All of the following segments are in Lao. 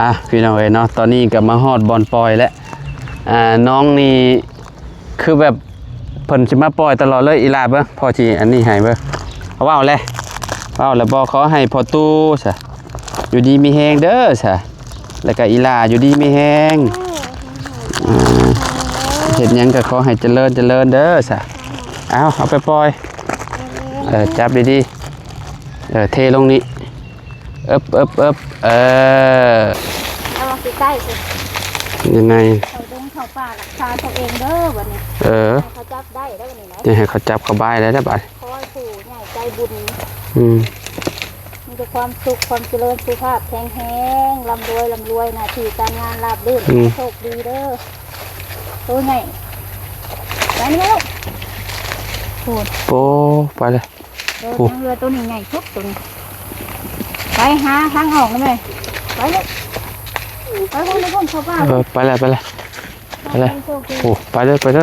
ອ່ະ ພີ່ນ້ອງເອີຍເນາະ ຕອນນີ້ກໍມາຮອດບ່ອນປ່ອຍແລ້ວ. ອ່າ ນ້ອງນີ້ຄືແບບເພິ່ນຊິມາປ່ອຍຕະຫຼອດເລີຍ. ອີຫຼ້າເບິ່ງ ພໍ່ຊິອັນນີ້ໃຫ້ເບິ່ງ. ເວົ້າແຫຼະ ເວົ້າແລ້ວບໍ່? ຂໍໃຫ້ພໍ່ຕູ້ຊະ ຢູ່ດີມີແຮງເດີຊະ ແລ້ວກໍອີຫຼ້າຢູ່ດີມີແຮງ. ອ່າ ເຮັດຫຍັງກໍຂໍໃຫ້ຈະເລີນ ຈະເລີນເດີຊະ. ເອົາ ເອົາໄປປ່ອຍ. ເອີ ຈັບດີໆ. ເອີ ເທລົງນີ້. ເອິບ ເອິບ ເອິບ ເອີ ເອົາມາໃກ້ໆ ນີ້ ຍັງໄງ? ເຂົ້າດົງເຂົ້າປ່າ ລັກສາຕົວເອງເດີບັດນີ້. ເອີ ໃຫ້ເຂົາຈັບໄດ້ແລ້ວບັດນີ້ນະ ຈະໃຫ້ເຂົາຈັບເຂົາບາຍໄດ້ແລ້ວບັດ. ຂໍໃຫ້ຜູ້ໃຫຍ່ໃຈບຸນ ອືມ ມີແຕ່ຄວາມສຸກ ຄວາມຈະເລີນ ສຸຂະພາບແຂງແຮງ ລ່ຳລວຍ ລ່ຳລວຍ ໜ້າທີ່ການງານລາບລື່ນ ອືມ ໂຊກດີເດີ ໂຕໃຫຍ່. ໄປນີ້ລູກ ໂອ້ ໂອ້ ໄປເລີຍ. ໂອ້ ໂອ້ ຍັງເຫຼືອໂຕນີ້ໃຫຍ່ສຸດ ໂຕນີ້. ໄປຫາທາງອອກນະແມ່ ໄປເລີຍ ໄປພຸ້ນ ໄປພຸ້ນ ເຂົ້າປ່າ. ເອີ ໄປເລີຍ ໄປເລີຍ ໄປເລີຍ. ໂອ້ ໄປເດີ ໄປເດີ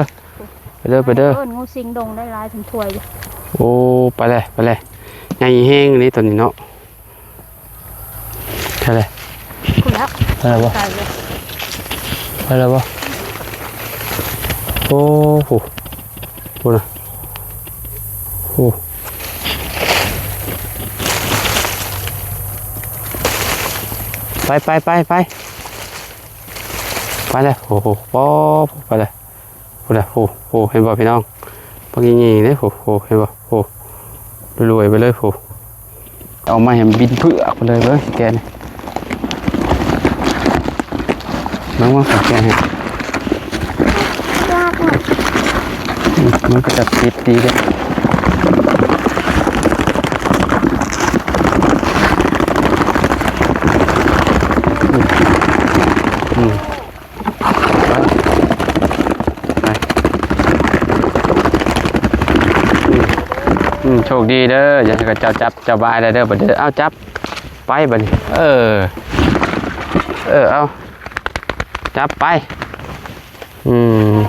ໄປເດີ ໄປເດີ. ເອີ້ນງູສິງດົງໄດ້ຫຼາຍເປັນຖ້ວຍຢູ່. ໂອ້ ໄປເລີຍ ໄປເລີຍ. ໃຫຍ່ແຮງນີ້ໂຕນີ້ເນາະ. ໃຊ່ແຫຼະ ພຸ້ນແລ້ວ ໄປແລ້ວບໍ່? ໄກເລີຍ ໄປແລ້ວບໍ່? ໂອ້ໂຫ ພຸ້ນນະ ໂອ້ ໄປ ໄປ ໄປ ໄປ ໄປແລ້ວ. ໂອ້ໂຫ ປໍ ໄປແລ້ວ. ພຸ້ນນະ ໂອ້ໂຫ ເຫັນບໍ່ພີ່ນ້ອງ? ບັກໃຫຍ່ໆເດ້ ໂອ້ໂຫ ເຫັນບໍ່? ໂອ້ ລວຍໆໄປເລີຍ ໂອ້ ເອົາມາໃຫ້ມັນບິນເຜືອກໄປເລີຍ. ເບິ່ງ ຊິແກະນີ້ ເບິ່ງ ເບິ່ງ ຊິແກະໃຫ້. ອືມ ມັນກໍຈັບຕິດດີເດ້. ອືມ ອືມ ໄປ ໄປ ອືມ ອືມ ໂຊກດີເດີ. ຢ່າໃຫ້ເຂົາເຈົ້າຈັບເຈົ້າບາຍໄດ້ເດີ ບັດນີ້. ເອົາ ຈັບໄປບັດນີ້. ເອີ ເອີ ເອົາ ຈັບໄປ. ອືມ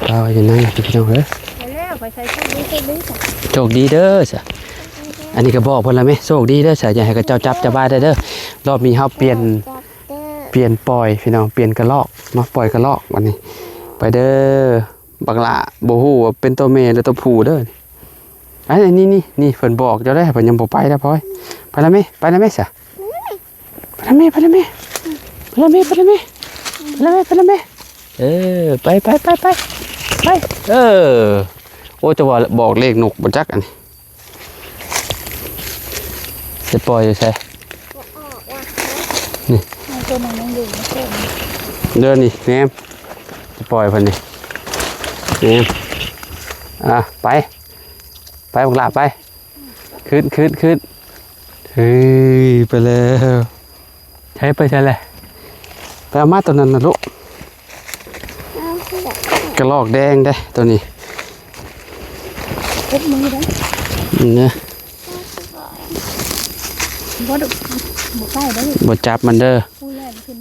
ເອົາ ຢູ່ນັ້ນແຫຼະ ພີ່ນ້ອງເອີຍ. ໄປແລ້ວ ໄປໃສ່ ໂຊກດີ ໂຊກດີ ໂຊກດີເດີຊະ. ອັນນີ້ກໍບອກເພິ່ນລະແມະ ໂຊກດີເດີຊະ ຢ່າໃຫ້ເຂົາເຈົ້າຈັບເຈົ້າບາຍໄດ້ເດີ. ລອບນີ້ເຮົາປ່ຽນ ປ່ຽນປ່ອຍພີ່ນ້ອງ ປ່ຽນກະລອກເນາະ ປ່ອຍກະລອກ. ບັດນີ້ໄປເດີ ບັກຫຼ້າ ບໍ່ຮູ້ວ່າເປັນຕົວແມ່ຫຼືຕົວຜູ້ເດີ. ອັນນີ້ ນີ້ ນີ້ ເພິ່ນບອກເຈົ້າແລ້ວ ເພິ່ນຍັງບໍ່ໄປເດີພອຍ. ໄປລະແມະ ໄປລະແມະຊະ ໄປລະແມະ ໄປລະແມະ ໄປລະແມະ ໄປລະແມະ ໄປລະແມະ ໄປລະແມະ. ເອີ ໄປ ໄປ ໄປ ໄປ ໄປ. ເອີ ໂອ້ ຈະວ່າບອກເລກນົກບໍ່ຈັກອັນນີ້. ຈະປ່ອຍຢູ່ໃສ? ນີ້ ເດີນີ້ ແນມ ຈະປ່ອຍເພິ່ນນີ້ ແນມ. ອ່າ ໄປ ໄປ ບັກຫຼ້າ ໄປ ຂຶ້ນ ຂຶ້ນ ຂຶ້ນ. ເຮີ້ຍ ໄປແລ້ວ. ໃສ ໄປໃສແຫຼະ? ໄປເອົາມາຕົວນັ້ນນະລູກ. ເອົາຄືແບບ ກະລອກແດງເດ້ຕົວນີ້ ເຮັດມືເດ້. ນີ້ ບໍ່ດຸ ບໍ່ໃກ້ເດ້ ບໍ່ຈັບມັນເດີ. ຜູ້ແລ່ນຂຶ້ນ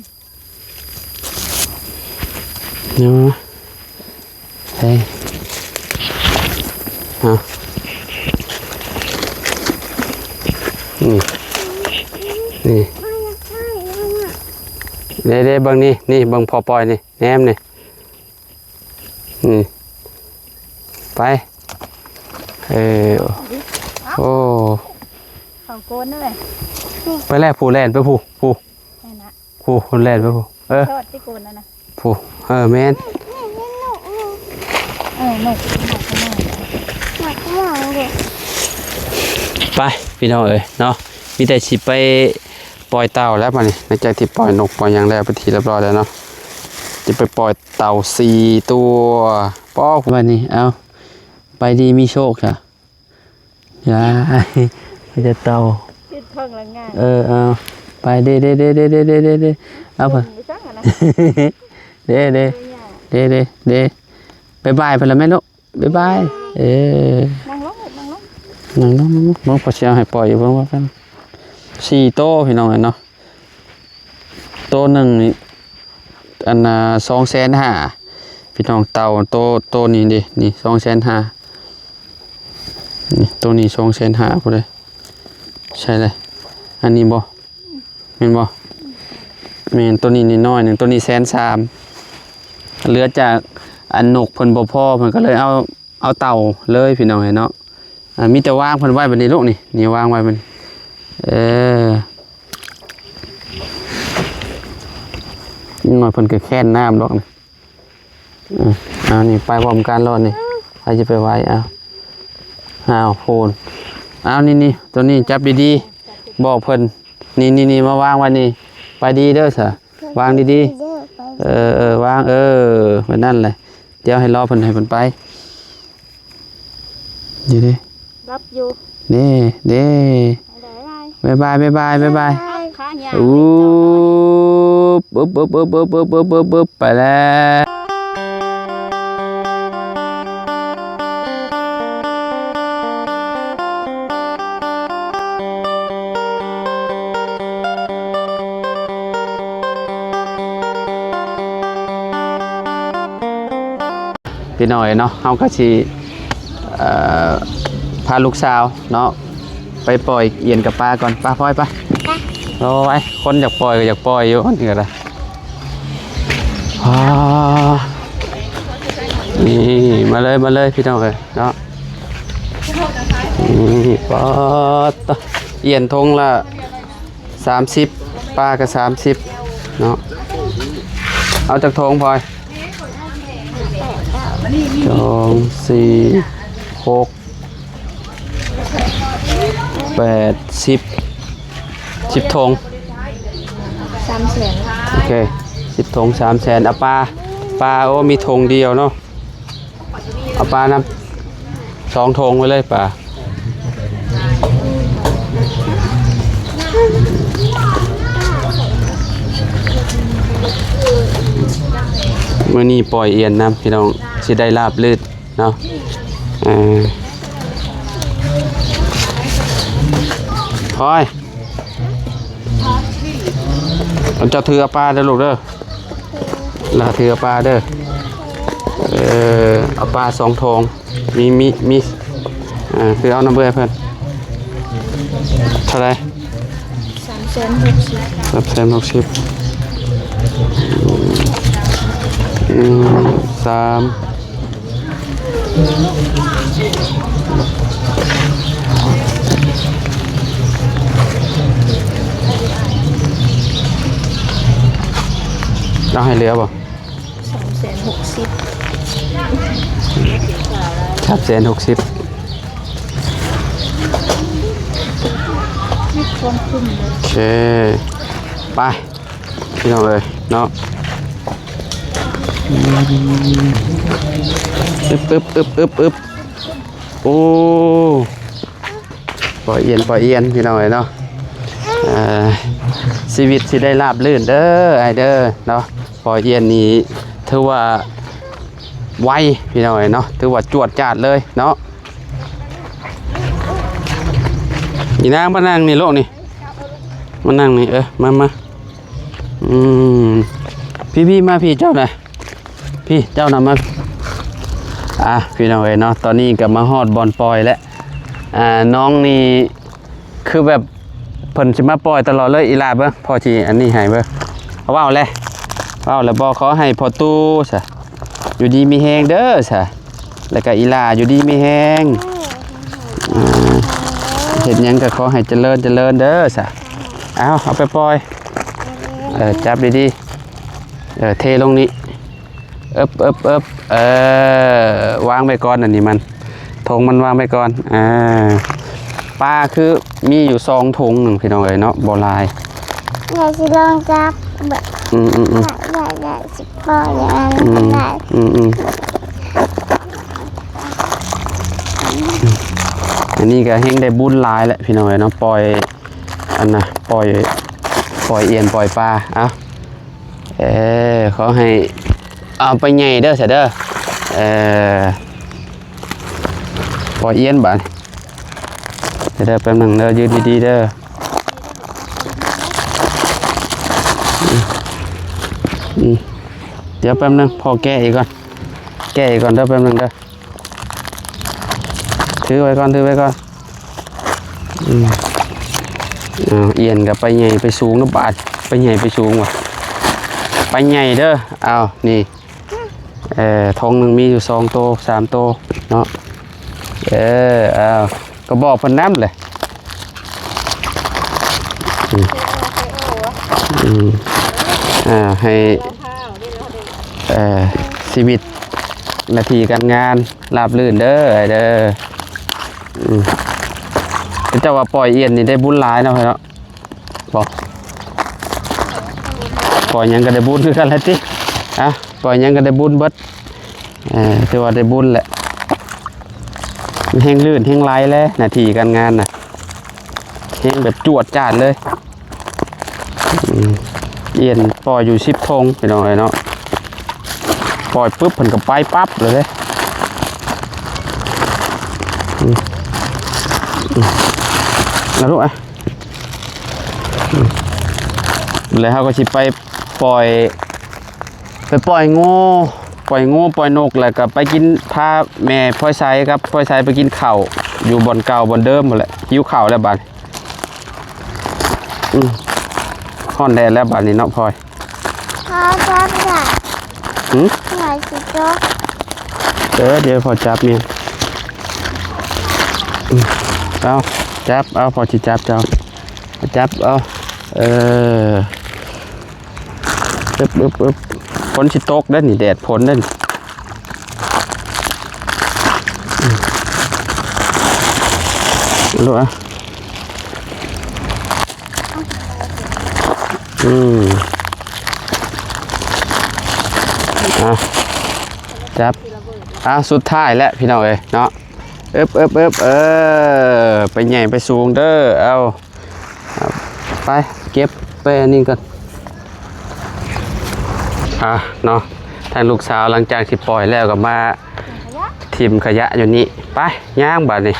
ເນາະ ເອີ ເອົາ ນີ້ ນີ້ ເດ້ ເດ້ ເບິ່ງນີ້ ນີ້ ເບິ່ງພໍ່ປ່ອຍນີ້ ແນມນີ້ ນີ້ ໄປ ເອີ ໂອ້ ເຂົ້າໂກນເດ້. ໄປແລ້ວ ຜູ້ແລ່ນໄປຜູ້ ຜູ້ ນັ້ນນະ ຜູ້ ຄົນແລ່ນໄປຜູ້ ເອີ ຊອດຕິໂກນນັ້ນນະ ຜູ້ ເອີ ແມ່ນ ເອີ ນົກ ນົກ ນົກ ນົກ ໄປ ພີ່ນ້ອງເອີຍເນາະ ມີແຕ່ຊິໄປປ່ອຍເຕົ່າແລ້ວບັດນີ້. ຫຼັງຈາກທີ່ປ່ອຍນົກປ່ອຍຫຍັງແລ້ວ ເປັນທີ່ຮຽບຮ້ອຍແລ້ວເນາະ ຈະໄປປ່ອຍເຕົ່າສີ່ຕົວ. ປ້ອ ບັດນີ້ ເອົາ ໄປດີມີໂຊກຊະ. ຢ່າ ມີແຕ່ເຕົ່າ ເຮັດເພິ່ງລະງ່າຍ. ເອີ ເອົາ ໄປເດ້ ເດ້ ເດ້ ເອົາ ເພິ່ນ ເດ້ ເດ້ ເດ້ ເດ້ ເດ້ ບາຍບາຍເພິ່ນລະແມ່ລູກ ບາຍບາຍ. ເອີ ນັ່ງລົງ ນັ່ງລົງ ນັ່ງລົງ ເບິ່ງ ພໍ່ຊິເອົາໃຫ້ປ່ອຍຢູ່ ເບິ່ງວ່າກັນ ສີ່ໂຕ ພີ່ນ້ອງເອີຍເນາະ. ໂຕໜຶ່ງນີ້ ອັນນ່າ ສອງແສນຫ້າ ພີ່ນ້ອງ. ເຕົ່າໂຕ ໂຕນີ້ເດ້ ນີ້ ສອງແສນຫ້າ ນີ້ ໂຕນີ້ ສອງແສນຫ້າ ພຸ້ນເດ້. ໃຊ່ເລີຍ ອັນນີ້ບໍ່? ແມ່ນບໍ່? ແມ່ນ ໂຕນີ້ນ້ອຍໆໜຶ່ງ ໂຕນີ້ແສນສາມ ເຫຼືອຈາກອັນນົກເພິ່ນບໍ່ພໍ ເພິ່ນກໍເລີຍເອົາ ເອົາເຕົ່າເລີຍພີ່ນ້ອງເອີຍເນາະ. ອ່າ ມີແຕ່ວາງເພິ່ນໄວ້ບັດນີ້ລູກນີ້ ນີ້ວາງໄວ້ບັດນີ້ ເອີ ນ້ອຍເພິ່ນກໍແຄ້ນນ້ຳດອກນີ້. ເອີ ເອົານີ້ໄປພ້ອມກັນໂລດນີ້ ໃຜຈະໄປໄຫວ ເອົາ ອ້າວ ໂພນ ເອົາ ນີ້ໆ ໂຕນີ້ຈັບດີໆ ບອກເພິ່ນ ນີ້ໆໆ ມາວາງໄວ້ນີ້ ໄປດີເດີຊະ ວາງດີໆ ເອີ ເອີ ວາງ ເອີ ໄວ້ນັ້ນແຫຼະ ດຽວໃຫ້ລໍເພິ່ນ ໃຫ້ເພິ່ນໄປ ດີເດ້ ລັບຢູ່ ເດ້ ເດ້ ບາຍບາຍ ບາຍບາຍ ບາຍບາຍ ຂາຍາວ ອູບ ອຶບ ອຶບ ອຶບ ໄປແລ້ວ. ພີ່ນ້ອງເອີຍເນາະ ເຮົາກໍຊິ ເອີ ພາລູກສາວເນາະ ໄປປ່ອຍອຽນກັບປາກ່ອນ ໄປ ພອຍ ໄປ ໄປ ໂອ້ຍ ຄົນຢາກປ່ອຍກໍຢາກປ່ອຍຢູ່ ນີ້ກໍໄດ້ ອ່າ ນີ້ ມາເລີຍ ມາເລີຍ ພີ່ນ້ອງເອີຍເນາະ ນີ້ ປາດ ອຽນຖົງລະ ສາມສິບ ປາກໍສາມສິບເນາະ ເອົາຈັກຖົງພອຍ ສອງ ສີ່ ຫົກ ແປດ ສິບ ສິບຖົງ ສາມແສນ ໂອເຄ ສິບຖົງ ສາມແສນ ເອົາປາ ປາ ໂອ້ ມີຖົງດຽວເນາະ. ເອົາປານຳ ສອງຖົງໄວ້ເລີຍປາ ມື້ນີ້ປ່ອຍອຽນນຳພີ່ນ້ອງ ຊິໄດ້ລາບລື່ນເນາະ ເອີ ພອຍ ເຈົ້າຖືເອົາປາເດີລູກເດີ ລະຖືເອົາປາເດີ ເອີ ເອົາປາສອງຖົງ ມີ ມີ ມີ ເອີ ຖືເອົານຳເອື້ອຍເພິ່ນ ເທົ່າໃດ? ສາມແສນຫົກສິບ ສາມແສນຫົກສິບ ອືມ ສາມ ເອົາໃຫ້ເຫຼືອບໍ່? ສາມແສນຫົກສິບ ສາມແສນຫົກສິບ ມີຄວາມຄຸ້ມເລີຍ ໂອເຄ ໄປ ພີ່ນ້ອງເອີຍເນາະ ອືມ ອຶບ ອຶບ ອຶບ ອຶບ ອຶບ ໂອ້ ປ່ອຍອຽນ ປ່ອຍອຽນ ພີ່ນ້ອງເອີຍເນາະ ເອີ ຊີວິດຊິໄດ້ລາບລື່ນເດີ ອ້າຍເດີເນາະ ປ່ອຍອຽນນີ້ຖືວ່າໄວ ພີ່ນ້ອງເອີຍເນາະ ຖືວ່າຈວດຈາດເລີຍເນາະ ອີນາງມານັ່ງນີ້ລູກນີ້ ມານັ່ງນີ້ ເອີ ມາ ມາ ອືມ ພີ່ໆ ມາ ພີ່ເຈົ້ານະ ພີ່ເຈົ້ານຳມາ ອ່າ ພີ່ນ້ອງເອີຍເນາະ ຕອນນີ້ກໍມາຮອດບ່ອນປ່ອຍແລ້ວ ອ່າ ນ້ອງນີ້ຄືແບບເພິ່ນຊິມາປ່ອຍຕະຫຼອດເລີຍ ອີຫຼ້າເບິ່ງ ພໍ່ຊິອັນນີ້ໃຫ້ເບິ່ງ ເວົ້າແຫຼະ ເວົ້າແລ້ວບໍ່ ຂໍໃຫ້ພໍ່ຕູ້ຊະ ຢູ່ດີມີແຮງເດີຊະ ແລ້ວກໍອີຫຼ້າຢູ່ດີມີແຮງ ເອີ ອ່າ ເຮັດຫຍັງກໍຂໍໃຫ້ຈະເລີນ ຈະເລີນເດີຊະ ເອົາ ເອົາໄປປ່ອຍ ເອີ ຈັບດີໆ ເອີ ເທລົງນີ້ ເອິບ ເອິບ ເອິບ ເອີ ວາງໄວ້ກ່ອນ ອັນນີ້ມັນ ຖົງມັນວາງໄວ້ກ່ອນ ອ່າ ປາຄືມີຢູ່ສອງຖົງໜຶ່ງ ພີ່ນ້ອງເອີຍເນາະ ບໍ່ຫຼາຍ ຢາກຊິລອງຈັບເບິ່ງ ອືມ ອືມ ອືມ ຢາກ ຢາກ ຢາກຊິປ່ອຍ ອືມ ອືມ ອືມ ອັນນີ້ກໍແຮ່ງໄດ້ບຸນຫຼາຍແຫຼະ ພີ່ນ້ອງເອີຍເນາະ ປ່ອຍ ອັນນ່າ ປ່ອຍ ປ່ອຍອຽນ ປ່ອຍປາ ເອົາ ເອີ ຂໍໃຫ້ເອົາໄປໃຫຍ່ເດີຊະເດີ ເອີ ພໍອຽນບາດ ເດີ ແປັບໜຶ່ງເດີ ຢືນດີໆເດີ ອືມ ດຽວແປັບໜຶ່ງ ພໍ່ແກະອີກກ່ອນ ແກະອີກກ່ອນເດີ ແປັບໜຶ່ງເດີ ຖືໄວ້ກ່ອນ ຖືໄວ້ກ່ອນ ອືມ ອ້າວ ອຽນກໍໄປໃຫຍ່ໄປສູງນະບາດ ໄປໃຫຍ່ໄປສູງວ່າ ໄປໃຫຍ່ເດີ. ອ້າວ ນີ້ ເອີ ຖົງໜຶ່ງມີຢູ່ສອງໂຕ ສາມໂຕເນາະ. ເອີ ອ້າວ ກໍບອກເພິ່ນນຳແຫຼະ. ອືມ ອືມ ອ່າ ໃຫ້ ເອີ ຊີວິດໜ້າທີ່ການງານລາບລື່ນເດີອ້າຍເດີ. ອືມ ເຈົ້າວ່າປ່ອຍອຽນນີ້ໄດ້ບຸນຫຼາຍເນາະ ເນາະ. ບໍ່ ປ່ອຍຫຍັງກໍໄດ້ບຸນຄືກັນແຫຼະຕິ. ອ່ະ ປ່ອຍຫຍັງກໍໄດ້ບຸນເບິດ. ເອີ ຖືວ່າໄດ້ບຸນແຫຼະ. ແຮງລື່ນແຮງໄຫຼແຫຼະ ໜ້າທີ່ການງານນະ ແຮງແບບຈວດຈາດເລີຍ. ອືມ ອຽນປ່ອຍຢູ່ສິບຖົງ ພີ່ນ້ອງເອີຍເນາະ. ປ່ອຍປຶບ ເພິ່ນກໍໄປປັບເລີຍເດ້. ອືມ ອືມ ເອົາລູກ ອ່ະ ອືມ ແລ້ວເຮົາກໍຊິໄປປ່ອຍ ໄປປ່ອຍງູ ປ່ອຍງູ ປ່ອຍນົກ ແລ້ວກໍໄປກິນ ພາແມ່ພອຍໄຊກັບພອຍໄຊໄປກິນເຂົ້າຢູ່ບ່ອນເກົ່າບ່ອນເດີມພຸ້ນແຫຼະ. ຫິວເຂົ້າແລ້ວບາດນີ້. ອືມ ຮ້ອນແດດແລ້ວບາດນີ້ເນາະພອຍ. ພໍ່ຈັບລະ ຫື? ຫວາຍຊິຕົກ. ເອີ ດຽວພໍ່ຈັບແມ່ນ. ອືມ ເອົາ ຈັບ ເອົາ ພໍ່ຊິຈັບເຈົ້າ. ຈັບເອົາ. ເອີ ອຶບ ອຶບ ອຶບ ຝົນຊິຕົກເດ້ນີ້ ແດດຝົນເດ້ນີ້. ອືມ ລູກ ອະ ອືມ ອ່ະ ຈັບ. ອ່າ ສຸດທ້າຍແລ້ວພີ່ນ້ອງເອີຍເນາະ. ອຶບ ອຶບ ອຶບ ເອີ ໄປໃຫຍ່ໄປສູງເດີ. ເອົາ ໄປເກັບໄປອັນນີ້ກ່ອນ. ອ່າ ເນາະ ທາງລູກສາວຫຼັງຈາກທີ່ປ່ອຍແລ້ວກໍມາຖິ້ມຂະຫຍະຢູ່ນີ້. ໄປ ຍ່າງບາດນີ້.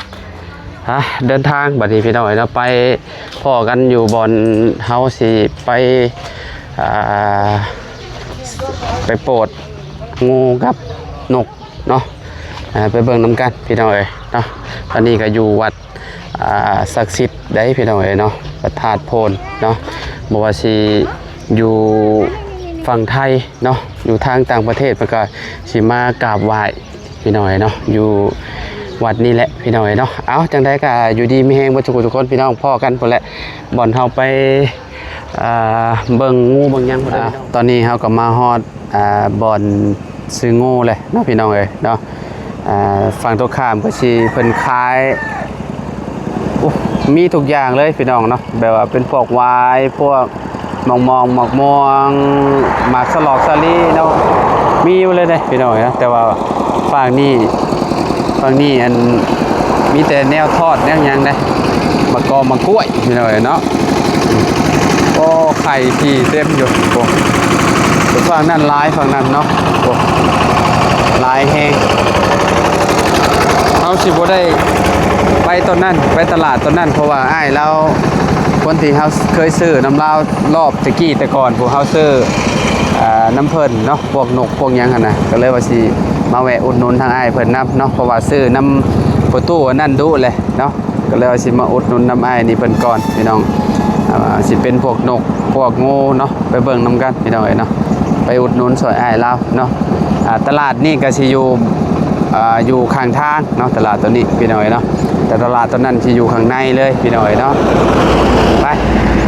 ອ່າ ເດີນທາງບາດນີ້ພີ່ນ້ອງເອີຍເນາະ. ໄປພໍ້ກັນຢູ່ບ່ອນເຮົາຊິໄປ ອ່າ ໄປໂປດງູກັບນົກ ເນາະ. ອ່າ ໄປເບິ່ງນຳກັນພີ່ນ້ອງເອີຍເນາະ. ຕອນນີ້ກໍຢູ່ວັດ ອ່າ ສັກສິດໃດ໋ພີ່ນ້ອງເອີຍເນາະ ພະທາດໂພນເນາະ. ບໍ່ວ່າຊິຢູ່ຝັ່ງໄທເນາະ ຢູ່ທາງຕ່າງປະເທດ ເພິ່ນກໍຊິມາກາບໄຫວ້ພີ່ນ້ອງເອີຍເນາະ ຢູ່ວັດນີ້ແຫຼະພີ່ນ້ອງເອີຍເນາະ. ເອົາ ຈັ່ງໃດກໍຢູ່ດີມີແຮງເບິດທຸກຜູ້ທຸກຄົນພີ່ນ້ອງ. ພໍ້ກັນພຸ້ນແຫຼະ ບ່ອນເຮົາໄປ ອ່າ ເບິ່ງງູເບິ່ງຫຍັງພຸ້ນແຫຼະ. ອ່າ ພີ່ນ້ອງ ຕອນນີ້ເຮົາກໍມາຮອດ ອ່າ ບ່ອນຊື້ງູແຫຼະເນາະ ພີ່ນ້ອງເອີຍເນາະ. ອ່າ ຝັ່ງຕົງຂ້າມກໍຊິເພິ່ນຂາຍ ໂອ້ ມີທຸກຢ່າງເລີຍພີ່ນ້ອງເນາະ ແບບວ່າເປັນພວກຫວາຍ ພວກໝາກມ່ວງ ໝາກມ່ວງ ໝາກສະຫຼອກສາລີເນາະ ມີໝົດເລີຍເດ້ພີ່ນ້ອງເອີຍເນາະ. ແຕ່ວ່າ ຝັ່ງນີ້ ຝັ່ງນີ້ ອັນ ມີແຕ່ແນວທອດແນວຫຍັງເດ້ ໝາກກອກໝາກກ້ວຍພີ່ນ້ອງເອີຍເນາະ. ໂອ້ ໄຂ່ທີ່ເຕັມຢູ່ ໂອ້ ຝັ່ງນັ້ນຫຼາຍ ຝັ່ງນັ້ນເນາະ ໂອ້ ຫຼາຍແຮງ. ເຮົາຊິບໍ່ໄດ້ໄປຕອນນັ້ນ ໄປຕະຫຼາດຕອນນັ້ນ ເພາະວ່າອ້າຍລາວ ຄົນທີ່ເຮົາເຄີຍຊື້ນຳລາວ ລອບແຕ່ກີ້ແຕ່ກ່ອນ ພວກເຮົາຊື້ ອ່າ ນຳເພິ່ນເນາະ ພວກນົກພວກຫຍັງຫັ້ນນະ ກໍເລີຍວ່າຊິມາແວະອຸດໜູນທາງອ້າຍເພິ່ນນຳເນາະ ເພາະວ່າຊື້ນຳພໍ່ຕູ້ອັນນັ້ນດຸແຫຼະເນາະ ກໍເລີຍວ່າຊິມາອຸດໜູນນຳອ້າຍນີ້ເພິ່ນກ່ອນພີ່ນ້ອງ. ອ່າ ຊິເປັນພວກນົກພວກງູເນາະ ໄປເບິ່ງນຳກັນພີ່ນ້ອງເອີຍເນາະ ໄປອຸດໜູນຊ່ວຍອ້າຍລາວເນາະ. ອ່າ ຕະຫຼາດນີ້ກໍຊິຢູ່ ອ່າ ຢູ່ຂ້າງທາງເນາະ ຕະຫຼາດຕົວນີ້ພີ່ນ້ອງເອີຍເນາະ ແຕ່ຕະຫຼາດຕົວນັ້ນຊິຢູ່ຂ້າງໃນເລີຍພີ່ນ້ອງເອີຍເນາະ. ໄປ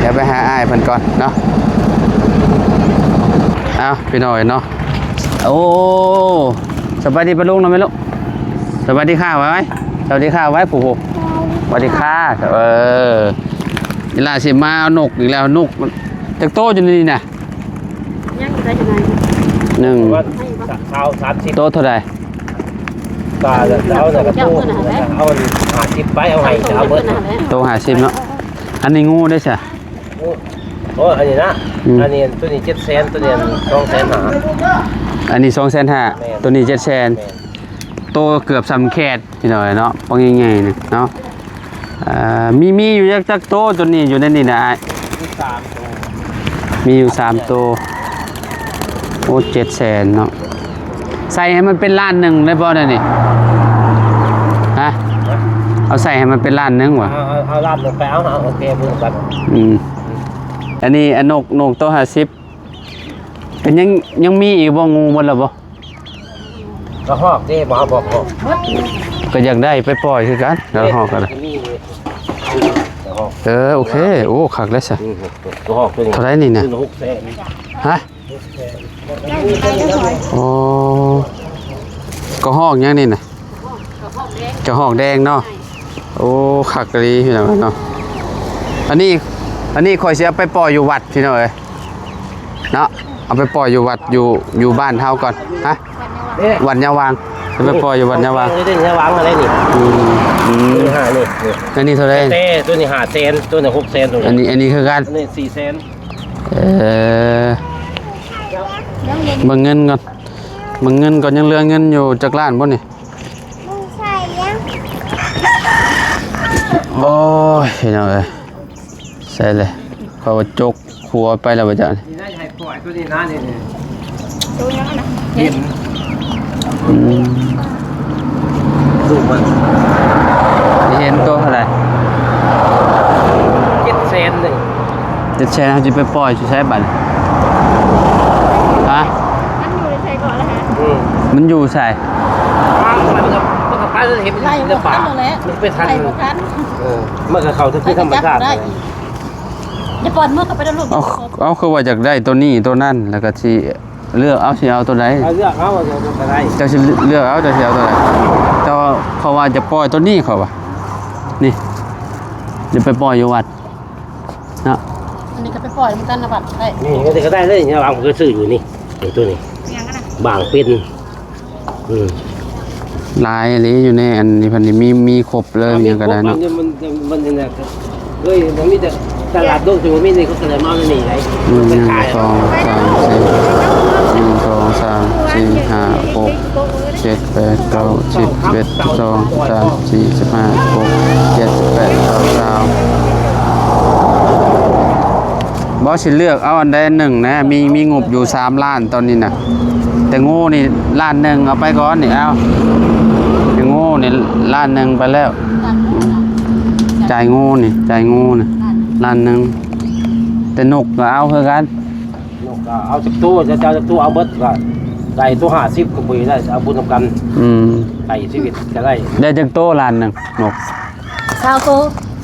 ດຽວໄປຫາອ້າຍເພິ່ນກ່ອນເນາະ. ເອົາ ພີ່ນ້ອງເອີຍເນາະ ໂອ້ ສະບາຍດີປ້າລຸງເນາະແມ່ລູກ ສະບາຍດີຄ່າໄວ້ ສະບາຍດີຄ່າໄວ້ ຜູ້ ສະບາຍດີຄ່າ ເອີ ອີ່ຫຼ້າຊິມາເອົານົກອີກແລ້ວ ນົກຈັກໂຕຢູ່ໃນນີ້ນະ? ຍັງຢູ່ໃນ ຢູ່ໃນ ໜຶ່ງ ຊາວ ສາມສິບ ໂຕເທົ່າໃດ? ກໍເອົານັ້ນກໍໂຕ ເອົາຫ້າສິບໄປ ເອົາໃຫ້ ເອົາເບິດ ໂຕຫ້າສິບເນາະ. ອັນນີ້ງູເດ້ຊະ? ໂອ້ ອັນນີ້ນະ ອືມ ອັນນີ້ ຕົວນີ້ເຈັດແສນ ຕົວນີ້ສອງແສນຫ້າ ອັນນີ້ສອງແສນຫ້າ ແມ່ນ ຕົວນີ້ເຈັດແສນ ແມ່ນ ໂຕເກືອບສ່ຳແຄດ ພີ່ນ້ອງເນາະ ປອງໃຫຍ່ໆນີ້ເນາະ. ເອີ ມີ ມີຢູ່ຈັກ ຈັກໂຕຕົວນີ້ ຢູ່ໃນນີ້ນະອ້າຍ? ມີສາມໂຕ ມີຢູ່ສາມໂຕ. ໂອ້ ເຈັດແສນເນາະ ໃສ່ໃຫ້ມັນເປັນລ້ານໜຶ່ງໄດ້ບໍ່ແນວນີ້? ຮະ? ເອົາໃສ່ໃຫ້ມັນເປັນລ້ານໜຶ່ງຫວາ? ເອົາ ເອົາ ເອົາລ້ານໜຶ່ງໄປ ເອົາ ເອົາ ໂອເຄ ເບິ່ງກັນ. ອືມ ອັນນີ້ ອັນນົກ ນົກໂຕຫ້າສິບ ກໍຍັງ ຍັງມີອີກບໍ່? ງູໝົດແລ້ວບໍ່? ກະຮອກເດ້ ບໍ່ເອົາບໍ່? ກະຢາກໄດ້ໄປປ່ອຍຄືກັນ ກະຮອກກໍໄດ້. ເອີ ໂອເຄ ໂອ້ ຄັກແລ້ວຊະ. ອືມ ກະຮອກໂຕນີ້ ເທົ່າໃດນີ້ນະ? ຫົກແສນ. ຮະ? ໂອ້ ກະຮອກຫຍັງນີ້ນະ? ກະຮອກແດງເນາະ. ໂອ້ ຄັກອີ່ຫຼີພີ່ນ້ອງເນາະ. ອັນນີ້ ອັນນີ້ຂ້ອຍຊິເອົາໄປປ່ອຍຢູ່ວັດພີ່ນ້ອງເອີຍເນາະ. ເອົາໄປປ່ອຍຢູ່ວັດ ຢູ່ ຢູ່ບ້ານເຮົາກ່ອນ. ຮະ? ວັດຍາວາງ ຊິໄປປ່ອຍຢູ່ວັດຍາວາງ. ນີ້ເດ້ ຍາວາງອັນນີ້. ອືມ ອືມ ນີ້ຫານີ້ ນີ້ ອັນນີ້ເທົ່າໃດ? ແຕ່ໂຕນີ້ຫ້າແສນ ໂຕນີ້ຫົກແສນ ໂຕນີ້ ອັນນີ້ ອັນນີ້ຄືກັນ. ອັນນີ້ສີ່ແສນ. ເອີ ເບິ່ງເງິນກ່ອນ ເບິ່ງເງິນກ່ອນ ຍັງເຫຼືອເງິນຢູ່ຈັກລ້ານບໍ່ນີ້? ໂອ້ຍ ພີ່ນ້ອງເອີຍ ໃສ່ເລີຍ ເພາະວ່າຈົກຄົວໄປແລ້ວບໍ່ຈັກ. ນີ້ໄດ້ໃຫ້ປ່ອຍໂຕນີ້ນະ ນີ້ ນີ້ ໂຕຫຍັງນະ? ເຫັນ ອືມ ລູກມັນ ເຫັນໂຕເທົ່າໃດ? ເຈັດແສນໜຶ່ງ. ເຈັດແສນ ເຮົາຊິໄປປ່ອຍຢູ່ໃສບັດນີ້? ຮະ? ມັນຢູ່ໃສເກາະລະຮະ? ອືມ ມັນຢູ່ໃສ? ມັນກໍ ມັນກໍໄປແລ້ວ ເຫັນມັນຢູ່ໃນປ່າ ມັນໄປທັນ ໄປບໍ່ທັນ. ເອີ ມັນກໍເຂົ້າທຳມະຊາດ. ຢ່າປ່ອຍມັນເຂົ້າໄປນຳລູກ. ເອົາ ເອົາ ຄືວ່າຢາກໄດ້ໂຕນີ້ໂຕນັ້ນ ແລ້ວກໍຊິ ເລືອກເອົາ ຊິເອົາໂຕໃດ? ເອົາ ເລືອກເອົາ ເອົາໂຕໃດ? ເຈົ້າຊິເລືອກເອົາ ເຈົ້າຊິເອົາໂຕໃດ? ເຈົ້າ ເພາະວ່າຈະປ່ອຍໂຕນີ້ ເຂົາວ່າ ນີ້ ຈະໄປປ່ອຍຢູ່ວັດເນາະ. ອັນນີ້ກໍໄປປ່ອຍນຳກັນນະ ວັດໄດ້. ນີ້ ນີ້ກໍໄດ້ເລີຍ ຫວ່າງກໍຊື້ຢູ່ນີ້ ນີ້ໂຕນີ້ ຫວ່າງເປັນ ອືມ ຫຼາຍອີ່ຫຼີຢູ່ໃນອັນນີ້ ເພິ່ນນີ້ມີ ມີຄົບເລີຍ ມີຫຍັງກໍໄດ້ເນາະ. ມັນ ມັນ ມັນ ເອີຍ ມັນມີແຕ່ຕະຫຼາດໂລກທີ່ບໍ່ມີນີ້ ເຂົາກໍເລີຍມາເອົາໃນນີ້ໄດ໋. ອືມ ໜຶ່ງ ສອງ ສາມ ສີ່ ໜຶ່ງ ສອງ ສາມ ສີ່ ຫ້າ ຫົກ ເຈັດ ແປດ ເກົ້າ ສິບ ສິບເອັດ ສິບສອງ ສິບສາມ ສິບສີ່ ສິບຫ້າ ສິບຫົກ ສິບເຈັດ ສິບແປດ ສິບເກົ້າ ຊາວ. ບໍ່ ຊິເລືອກເອົາອັນໃດອັນໜຶ່ງນະ ມີ ມີງົບຢູ່ສາມລ້ານຕອນນີ້ນະ. ແຕ່ງູນີ້ລ້ານໜຶ່ງ ເອົາໄປກ່ອນນີ້ ເອົາ ແຕ່ງູນີ້ລ້ານໜຶ່ງໄປແລ້ວ. ຈ່າຍງູນີ້ ຈ່າຍງູນີ້ລ້ານໜຶ່ງ. ແຕ່ນົກກໍເອົາຄືກັນ. ນົກກໍເອົາຈັກໂຕ ຈະເອົາຈັກໂຕ ເອົາເບິດກໍໄດ້ໂຕຫ້າສິບກໍບໍ່ໄດ້ ເອົາບຸນນຳກັນ. ອືມ ໄດ້ຊີວິດກໍໄດ້. ໄດ້ຈັກໂຕລ້ານໜຶ່ງນົກ? ຊາວໂຕ.